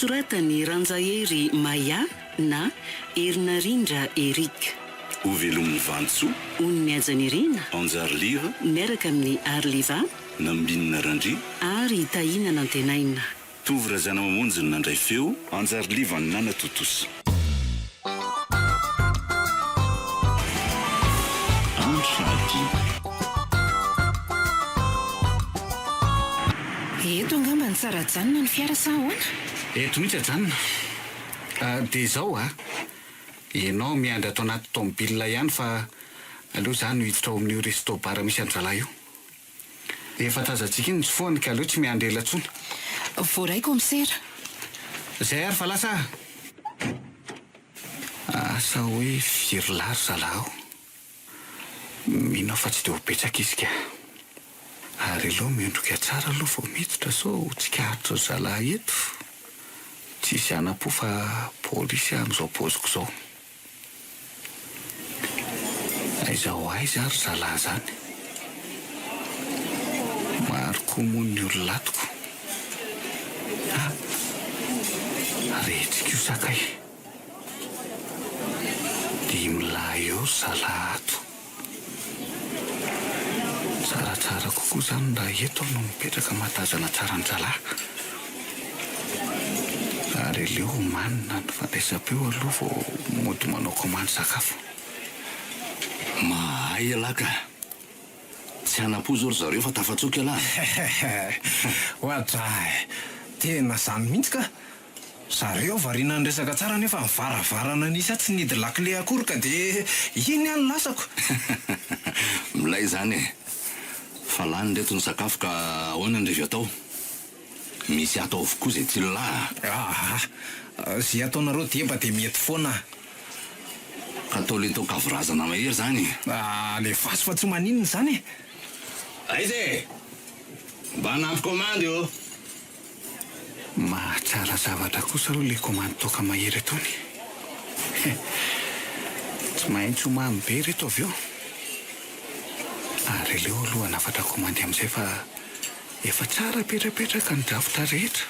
Nosoratan'i Ranjahery Maya na Herinarindra Eric. Hovelomin'i Vantsoa. Ony Mihajanirina. Anjariliva. Miaraka amin'i Arliva. Nambinina Randria. Ary Tahiana Nantenaina. Tovo Razanamamonjy no nandray feo, Anjariliva no nanatontosa. Andro fahadimy. Eto angamba no tsara ajanona ny fiara sa ahoana? Eto mihitsy ajanona. Dia izao a! Ianao miandry ato anaty tomobile ihany fa aleo za no hiditra ao amin'io resto bar misy an-dRalahy io. Efa tazantsika iny ny tsofohany ka aleo tsy miandry ela tsony. Voaray kaomisera. Zay ary fa lasa ah! Asa hoe firy lahy ry zalahy ao? Mino aho fa tsy dia ho betsaka izy ka. Ary aleo miondrika tsara aloha vao miditra sao ho tsikaritry ry zalahy eto. Tsisy hanam-po fa polisy aho amin'izao paoziko izao. Aiza ho aiza ary zalahy zany? Maro koa moa ny olona ato ko. Ah! Retsy kosa kay. Dimy lahy eo ry zalahy ato. Tsaratsara kokoa zany raha eto aho no mipetraka mahatazana tsara an-dralahy. Ary aleo omanina ny fandraisam-peo aloha vao mody manao komandy sakafo. Mahay ialahy ka! Tsy hanam-po zao ry zareo fa tafatsoaka ialahy. Oadray! Tena zany mihitsy ka! Zareo variana niresaka tsara nefa ny varavarana nisy ahy tsy nihidy lakile akory ka dia iny aho no lasako. Milay izany e! Fa lany reto ny sakafo ka ahoana ny revy atao? Misy ato avokoa izay tian'lah a! Aa! Izay ataonareo deba dia mety foana. Ka atao le toaka vorazana mahery izany e! Alefaso fa tsy maninona izany e! Aiza e! Mba hanampy komandy ô! Mahatsara zavatra kosa aloha le komandy toaka mahery ataony he! Tsy maintsy ho mamy be ireto avy eo. Ary aleo aloha hanafatra komandy amin'izay fa efa tsara petrapetraka ny drafitra rehetra.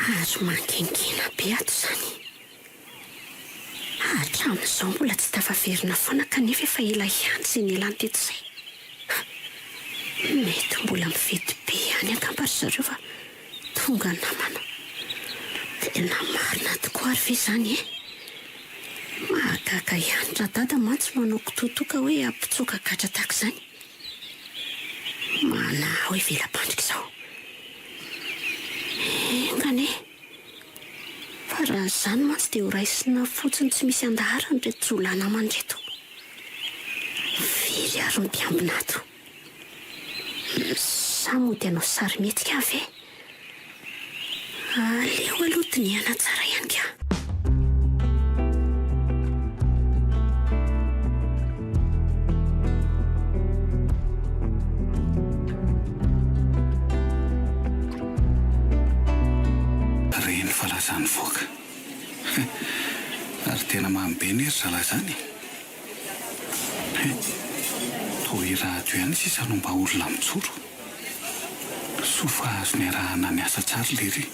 Ary mangingina be ato izany. Hatramin'izao mbola tsy tafaverina foana kanefa efa ela ihany izay nialany teto izay. Mety mbola mifety be ihany angamba ry zareo fa tonga namana. Tena marina tokoa ary ve izany e? Mahagaga ihany Radada mantsy manao kitoatoka hoe hampitsoaka gadra tahaka izany. Manao ivelam-pandrika izao. Enga anie! Fa raha izany mantsy dia ho raisina fotsiny tsy misy andaharana ireto jiolahy namany ireto. Firy ary ny mpiambina ato? Sa mody hanao sarimihetsika aho ve? Aleo aloha dinihana tsara ihany ka. Reny fa lasa nivoaka. Ary tena mamy be anie ry zalahy zany e. He, toa i Rado ihany sisa no mba olona mijoro. Soa fa azo niarahana niasa tsara lery.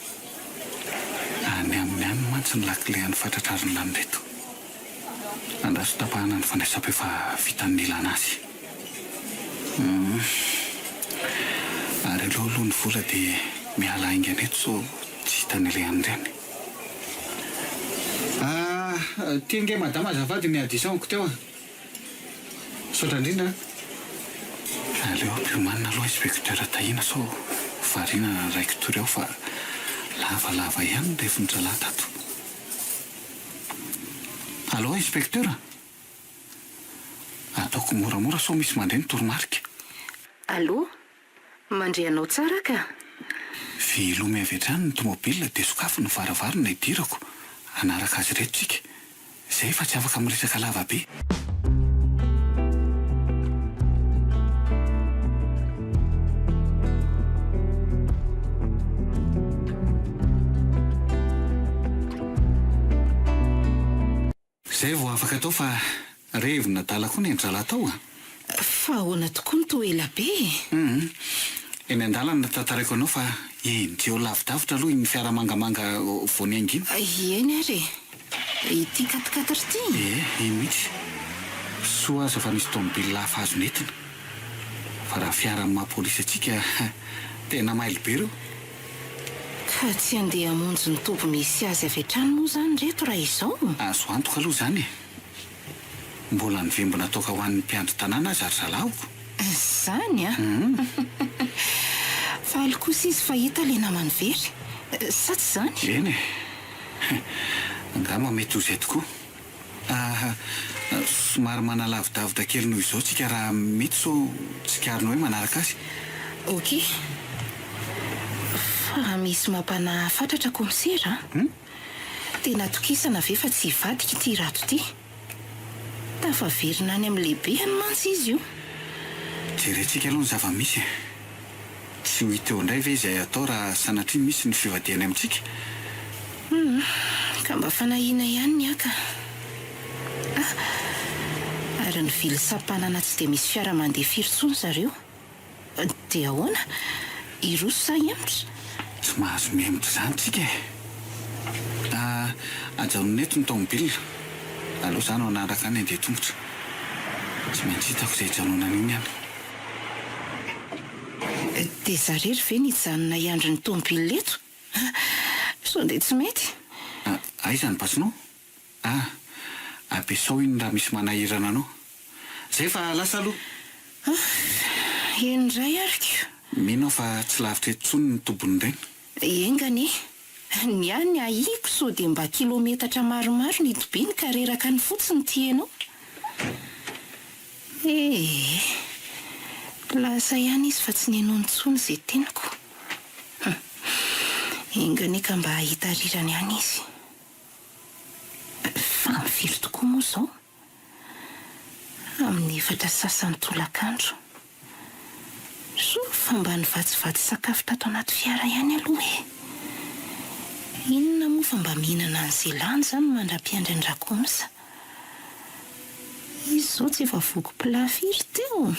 Any aminy any mantsy ny lakile an'ny fatratrarina an'ireto. Andraso tapahana ny fandraisam-peo fa vita ny nilana azy. Humm. Ary aleo aloha ny vola dia miala haingana eto sao tsy hitany ilay an'ireny. Ah, ty ange madama azafady ny addition-ko teo a. Misaotra indrindra a. Aleo ampiomanina aloha inspecteur Tahiana sao variana raiki-tory ao fa lavalava ihany ny refin-dralahy tato. Allo inspecteur? Ataoko moramora sao misy mandre ny toromarika. Allo, mandre anao tsara ka. Velomy avy hatrany ny tomobile dia sokafy ny varavarana hidirako hanaraka azy ireto tsika. Zay fa tsy afaka miresaka lava be. Afaka atao fa revina adala koa ny an-dry zalahy tao a! Fa ahoana tokoa no toa ela be e? Hum. Eny an-dalana tantaraiko anao fa enjeho lavidavitra aloha iny fiara mangamanga vao niainga iny. Eny ary e! Ity quat-quatre ity? Ie, iny mihitsy. Soa aza fa nisy tomobile hafa azo nentina. Fa raha fiara amin'ny maha polisy antsika, tena mailo be ireo. Ka tsy handeha hamonjy ny toby misy azy avy hatrany moa izany ireto raha izao? Azo antoka aloha izany e! Mbola nivimbina toaka ho an'ny mpiandry tanàna aza ry zalahiko. Izany an! Faly kosa izy fa hita ilay namany very, sa tsy izany? Eny e! Angamba mety ho izay tokoa. Ah, somary manalavidavitra kely noho izao tsika raha mety sao tsikarina hoe manaraka azy. Ok. Fa misy mampanahy fatratra kaomisera a! Tena atokisana ve fa tsy hivadika ity Rato ity? Tafaverina any amin'ny lehibehany mantsy izy io. Jerentsika aloha ny zava-misy e! Tsy ho hita eo indray ve izay atao raha sanatria misy ny fivadihany amintsika? Humm, ka mba fanahiana ihany ny ahy ka. Ah! Ary ny ville sampanana tsy dia misy fiara mandeha firy intsony zareo. Dia ahoana? Hiroso sa hihemotra? Tsy mahazo mihemotra izany tsika e! Ah, ajanony eto ny taomobilina. Aleo za no hanaraka any handeha tongotra. Tsy maintsy hitako izay hijanonany iny any. Dia za rery ve ny hijanona hiandry ny tomobile eto? Sao dia tsy mety? Aiza ny basinao? Ah, ampiasao iny raha misy manahirana anao. Zay fa lasa aloha. Ah, eny indray ary ko. Mino aho fa tsy lavitra eto intsony ny tobin'ireny. Enga anie. Ny ahy ny ahiako sao dia mba kilometatra maromaro ny itobiany ka reraka any fotsiny ity ianao. Ee. Lasa ihany izy fa tsy ninono intsony izay teniko. Hum. Enga anie ka mba hahita rirany any izy. Fa amin'ny firy tokoa moa izao? Amin'ny efatra sasany tolakandro. Soa fa mba nivatsivatsy sakafo tato anaty fiara ihany aloha e! Inona moa fa mba mihinana an'izay lany izany mandra-piandry an-dRakomsa. Izy izao tsy efa voky plat firy teo?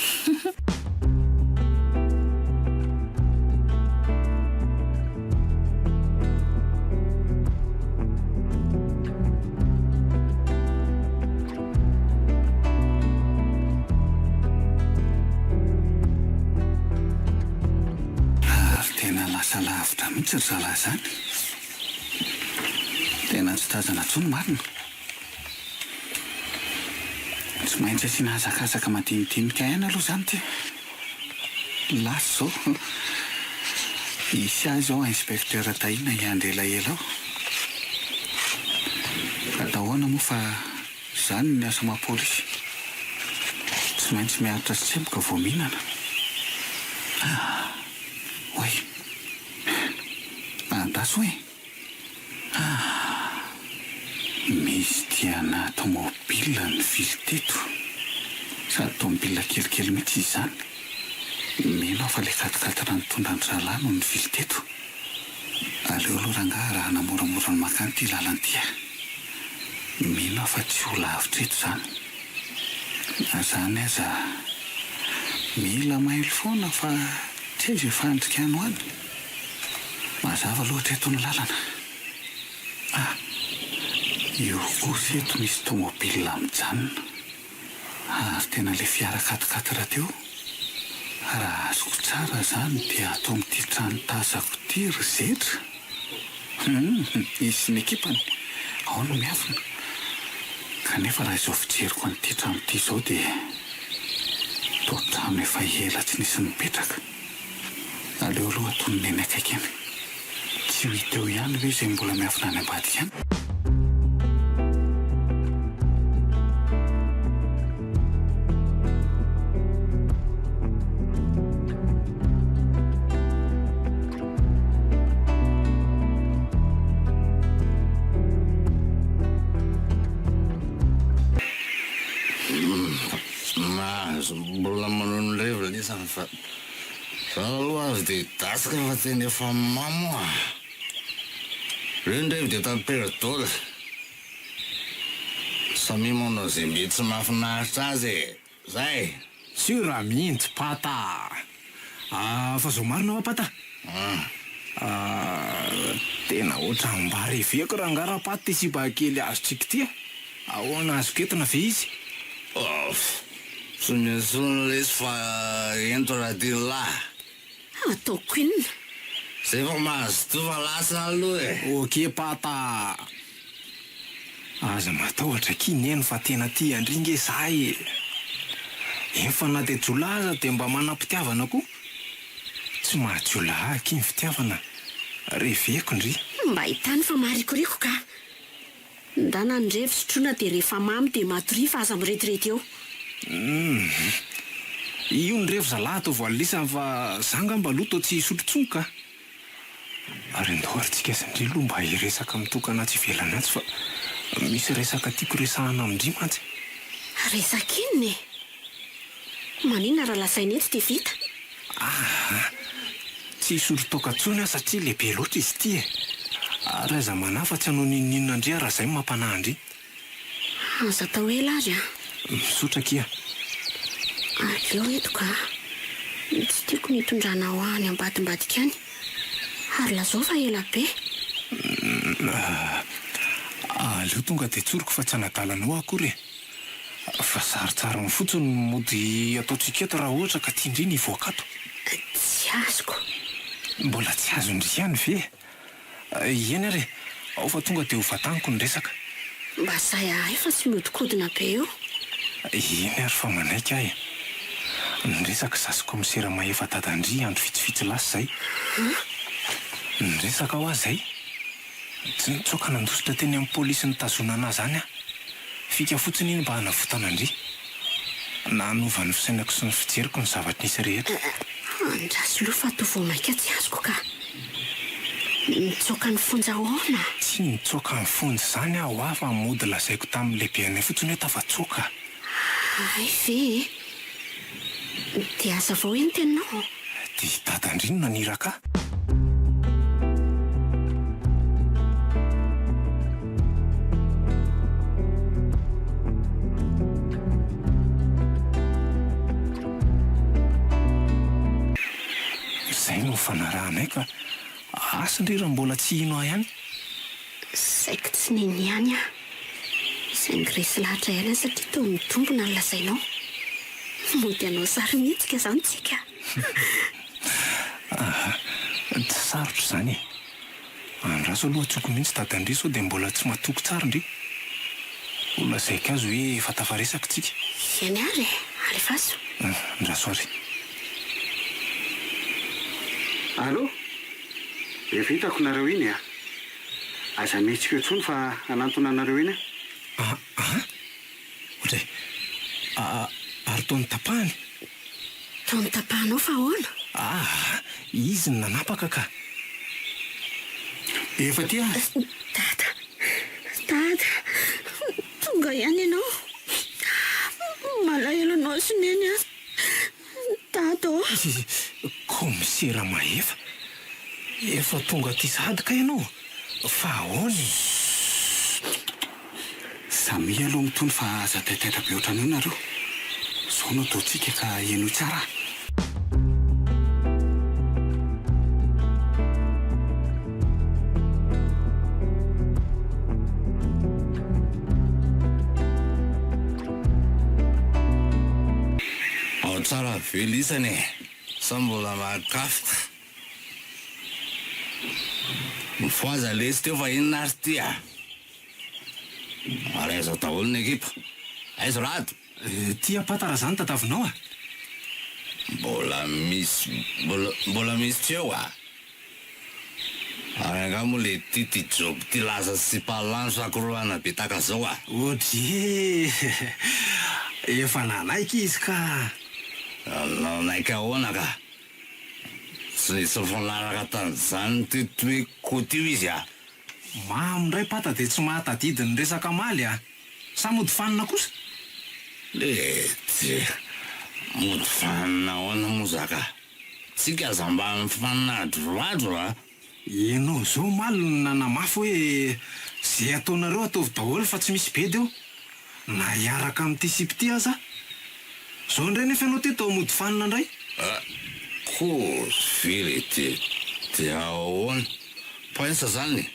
Ary tena lasa lavitra mihitsy ry zalahy izany. Tena tsy tazana intsony marina. Tsy maintsy asiana hazakazaka madinidinika ihany aloha izany ity. Lasa izao. Hisy ahy izao inspecteur Tahiana hiandry elaela ao. Atao ahoana moa fa izany ny asa maha polisy. Tsy maintsy miaritra sy tsemboka vao mihinana. Ah! Oay! Andraso e! Ah! Misy diana tomobile nivily teto. Sady tomobile kelikely mihitsy izy izany. Mino aho fa ilay quat-quatre nitondra an-dry zalahy no nivily teto. Aleo aloha rangahy arahana moramora ny mankany ity lalana ity a! Mino aho fa tsy ho lavitra eto izany. Na izany aza mila mailo foana fa tsy aiza io fandrika any ho any. Mazava aloha hatreto ny lalana. Ah! Io kosa eto misy tomobile mijanona. Ary tena ilay fiara quat-quatre teo. Raha azoko tsara izany dia ato amin'ity trano tazako ity ry zetra. Hum, izy sy ny ekipany. Ao no miafina. Kanefa raha izao fijeriko an'ity trano ity izao dia toa trano efa ela tsy nisy nipetraka. Aleo aloha atonina eny akaiky eny. Tsy ho hita eo ihany ve izay mbola miafina any ambadika any? Mahazo mbola manao ny revy lesany fa Za aloha aza dia datsika fa tena efa mamo ah! Reo ndray dia tampera dol. Samia manao izay mety sy mahafinaritra azy e! Zay! Sur mihitsy Pata a! Fa zao marina hoa Pata a! Tena ohatran'ny mba reveko rangaha Rapata ty sipa kely azontsika ity a! Ahoana azoko entina ve izy? Off! Tsy misy intsony lesy fa ento Radila! Ataoko inona? Zay fa mazotoa fa lasa aloha e! Ok Pata a! Aza matahotra akia neny fa tena tia an-dry nge za e! Eny fa na dia jiolahy aza dia mba manam-pitiavana koa! Tsy maha jiolahy ahy akia ny fitiavana, reveko ndry! Mba hitany fa marikoriko ka! Ndana ny revy sotroina dia rehefa mamy dia matoria fa aza mirediredy eo. Humm. Io ny revy zalahy ataovy alisany fa za ngamba aloha toa tsy hisotro tsony ka. Ary andao ary tsika sy ndry aloha mba hiresaka mitokana atsy ivelany atsy fa misy resaka tiako resahana amin-dry mantsy. Resaka inona e? Maninona raha lazaina eto dia vita? Aa! Tsy hisotro toaka intsony aho satria lehibe loatra izy ity e! Ary aza manahy fa tsy hanao n'inon'inona an-dry aho raha izay no mampanahy an-dry. Aza atao ela ary an! Misaotra akia. Aleo eto ka! Tsy tiako ny hitondranao ahy any ambadimbadika any. Ary lazao fa ela be. Aleo tonga dia tsoriko fa tsy hanadala anao aho akory e! Fa sarotsarony fotsiny no mody ataontsika eto raha ohatra ka tian-dry ny hivoaka ato. Tsy azoko. Mbola tsy azon-dry ihany ve? Eny ary e, ao fa tonga dia ho vataniko ny resaka. Mba sahy ahay fa tsy mihodinkodina be eo. Eny ary fa manaiky aho e. Niresaka izaho sy kaomisera Mahefa dadan-dry andro vitsivitsy lasa izay. Niresaka hoa izay. Tsy nitsoaka nandositra teny amin'ny polisy nitazonana azy any aho. Fika fotsiny iny mba hanavotana an-dry. Nanova ny fisainako sy ny fijeriko ny zava-nisy rehetra. Andraso aloha fa toa vao mainka tsy azoko ka. Nitsoaka ny fonja ahoana? Tsy nitsoaka ny fonja izany aho hoa fa mody lazaiko tamin'ny lehibenay fotsiny hoe tafatsoaka. Hay ve e! Dia hazavao hoe ny teninao. Dia i dadan-dry no naniraka ahy. Izay no nifanarahanay ka asa ndry raha mbola tsy hino ahy ihany. Saiky tsy nino ihany aho. Saingy resy lahatra ihany aho satria toa mitombina ny lazainao. Mody hanao sarimihetsika izany tsika. Aha, tsy sarotra izany e. Andraso aloha antsoiko mihitsy dadan-dry sao dia mbola tsy matoky tsara ndry. Ho lazaiko azy hoe efa tafaresaka tsika. Eny ary e, alefaso. Andraso ary. Allô? Efa hitako nareo iny a! Aza mihetsika eo intsony fa hanantona anareo eny aho. Aa! Ohatray. Aa! Ary toa notapahany. Toa notapahanao fa ahoana? Aa! Izy no nanapaka ka. Efa aty aho. Dada! Dada! Tonga ihany ianao. Malahelo anao sy Neny aho. Dada ô! Kaomisera Mahefa, efa tonga aty sahady kay ianao? Fa ahoana e? Samia aloha mitony fa aza taitaitra be ohatran'io nareo. Zao no ataontsika ka henoy tsara a! Ao tsara ve lisany e! Sa mbola mahakafoka? Mifohaza lesy teo fa inona ary ty a! Ary aiza daholo ny ekipa? Aiza Rado? Ty apata raha zany tadavinao a! Mbola misy mbola mbola misy tsy eo a! Ary angaha moa le ty ty job ty lasa sipa lany sakorohana be taka zao a! Odryy! Efa nanaiky izy ka! Nanaiky ahoana ka? Tsy nisy nifanaraka tamin'izany ty toeko io izy a! Mamo indray pata dia tsy mahatadidy ny resaka maly a! Sa mody fanina kosa? Letsy! Mody fanina ahoana moa za ka? Tsika aza mba mifanadroadro a! Ianao izao omaly no nanamafy hoe ze ataonareo ataovy daholo fa tsy misy bedy eo. Na hiaraka amin'ity sipa ity aza aho. Izao indray nefa ianao ity toa mody fanina indray. Ah, kozy ve le ty? Dia ahoana? Prince zany e?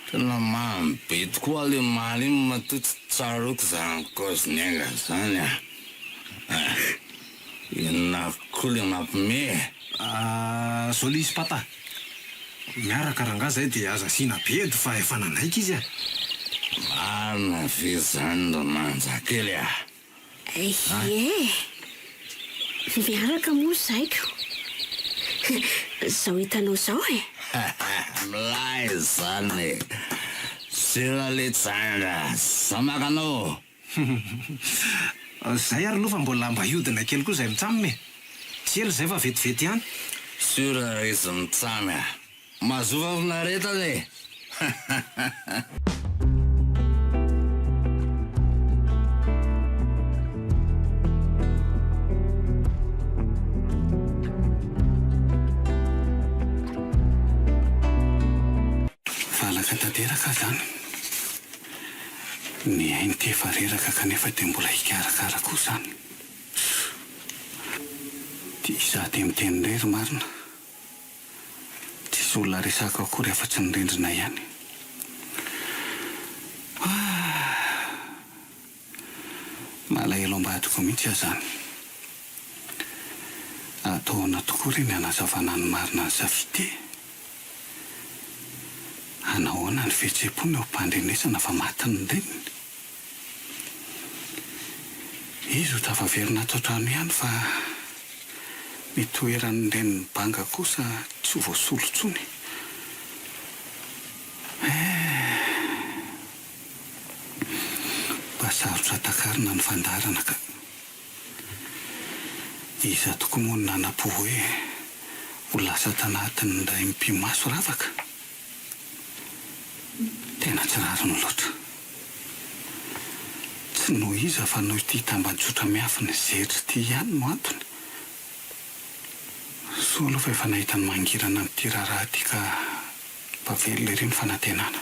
Tena mamy be tokoa le omaly iny matoa tsy tsaroako zany kozy niainga zany ah. Ah, inona koa le mampime e? Ah, zao le izy pata. Miaraka rangaha zay dia aza asiana bedy fa efa nanaiky izy ah. Marina ve zany ry manja kely ah? Ie, miaraka moa izahay ko. Izao hitanao izao e. Milay izany e. Sira letsy za maka anao. Zay ary aloha fa mbola mba hiodina kely koa izay mitsam e. Tsy ela izay fa vetivety ihany. Sur izy mitsam a. Mazoa fahafinaretana e! Valaka tanteraka aho izany. Ny ainy ity efa reraka kanefa dia mbola hikarakara koa izany. Ty izaho dia miteny irery marina. Tsisy olona resahako akory afa-tsy ny rindrina ihany. Ah! Malahelo ambadiko mihitsy aho izany. Atao ahoana tokoa re ny hanazavana ny marina an'i Safidy e? Hanahoana ny fihetseham-pony eo am-pandrenesana fa maty ny reniny? Izy ho tafaverina ato an-trano ihany fa ny toeran'ny reniny banga kosa tsy ho voasolo intsony. Eh! Mba sarotra takarina ny fandaharana ka. Iza tokoa moa no nanam-po hoe ho lasa tanatin'ny indray mipi-maso ravaka? Tena tsy rariny loatra. Tsy noho iza fa noho ity tambajotra miafina zetra ity ihany no antony. Soa aloha fa efa nahita ny mangirana amin'ity raharaha ity ka mba velona ery ny fanantenana.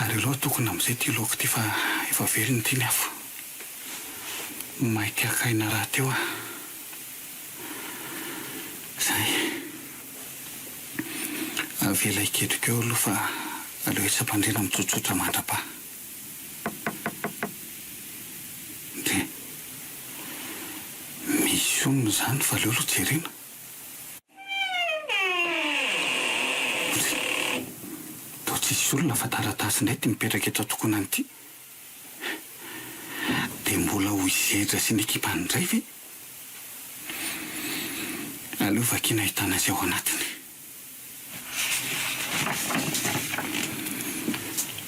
Ary aleo atokona amin'izay ity laoka ity fa efa velona ity ny afo. Maika haka aina rahateo aho. Zay. Avela hiketrika eo aloha fa aleo etsy am-pandriana mitsotsotra mandra-paha. Ndry. Misy olona izany fa aleo aloha jerena. Ndry. Toa tsisy olona fa taratasy indray ity mipetraka eto an-tokonana ity. Dia mbola ho hisedra sy ny ekipany indray ve? Aleo vakiana ahitana izay ao anatiny.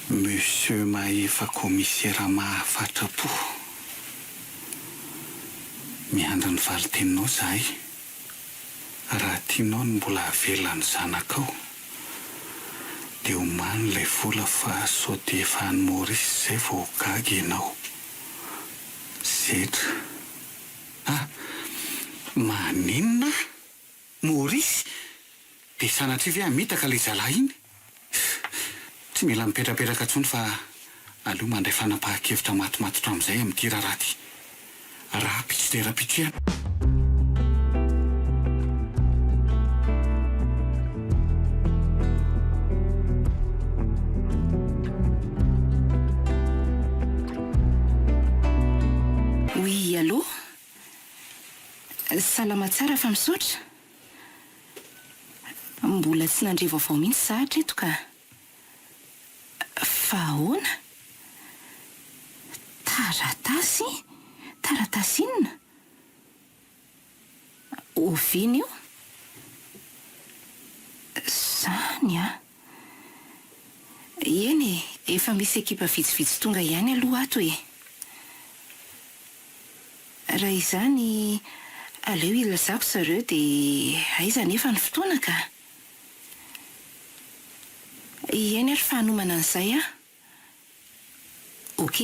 Monsieur Mahefa Komisera mahafatra-po. Miandry ny valin-teninao izahay. Raha tianao ny mbola havela ny zanakao dia omano ilay vola fa sao dia efa any Maurice izay vao ho gaga ianao. Zetra. Ah! Maninona? Maurice? Dia sanatria ve hamitaka ilay zalahy iny? Tsy mila mipetrapetraka intsony fa aleo mandray fanapahan-kevitra matomatotra amin'izay amin'ity raharaha ity. Rahampitso dia rahampitso ihany. Oui allô? Salama tsara fa misaotra. Mbola tsy nandre vaovao mihitsy za hatreto ka. Fa ahoana? Taratasy? Taratasy inona? Oviana io? Zany an! Eny e, efa misy ekipa vitsivitsy tonga ihany aloha ato e! Raha izany, aleo hilazako zareo dia aiza anefa ny fotoana ka! Eny ary fa hanomana an'izay aho. Ok.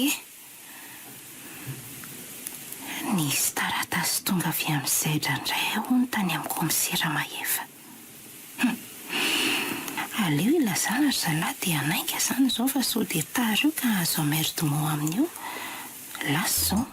Nisy taratasy tonga avy amin'i Zedra indray hono tany amin'ny kaomisera Mahefa. Hum. Ka aleo ilazana ry zalahy dia hanainga izany izao fa sao dia tara eo ka hahazo emmerdement amin'io. Lasa izao.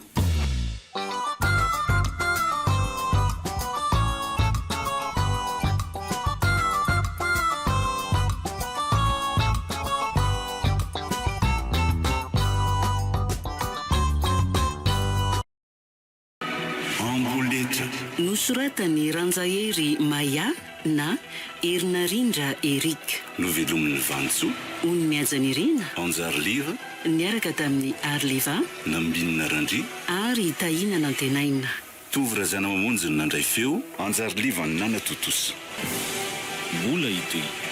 Amboletra. Nosoratan'i Ranjahery Maya na Herinarindra Eric. Novelomin'i Vantsoa. Ony Mihajanirina. Anjariliva. Niaraka tamin'i Arliva. Nambinina Randria. Ary Tahiana Nantenaina. Tovo Razanamamonjy no nandray feo. Anjariliva no nanatontosa. Mbola hitohy.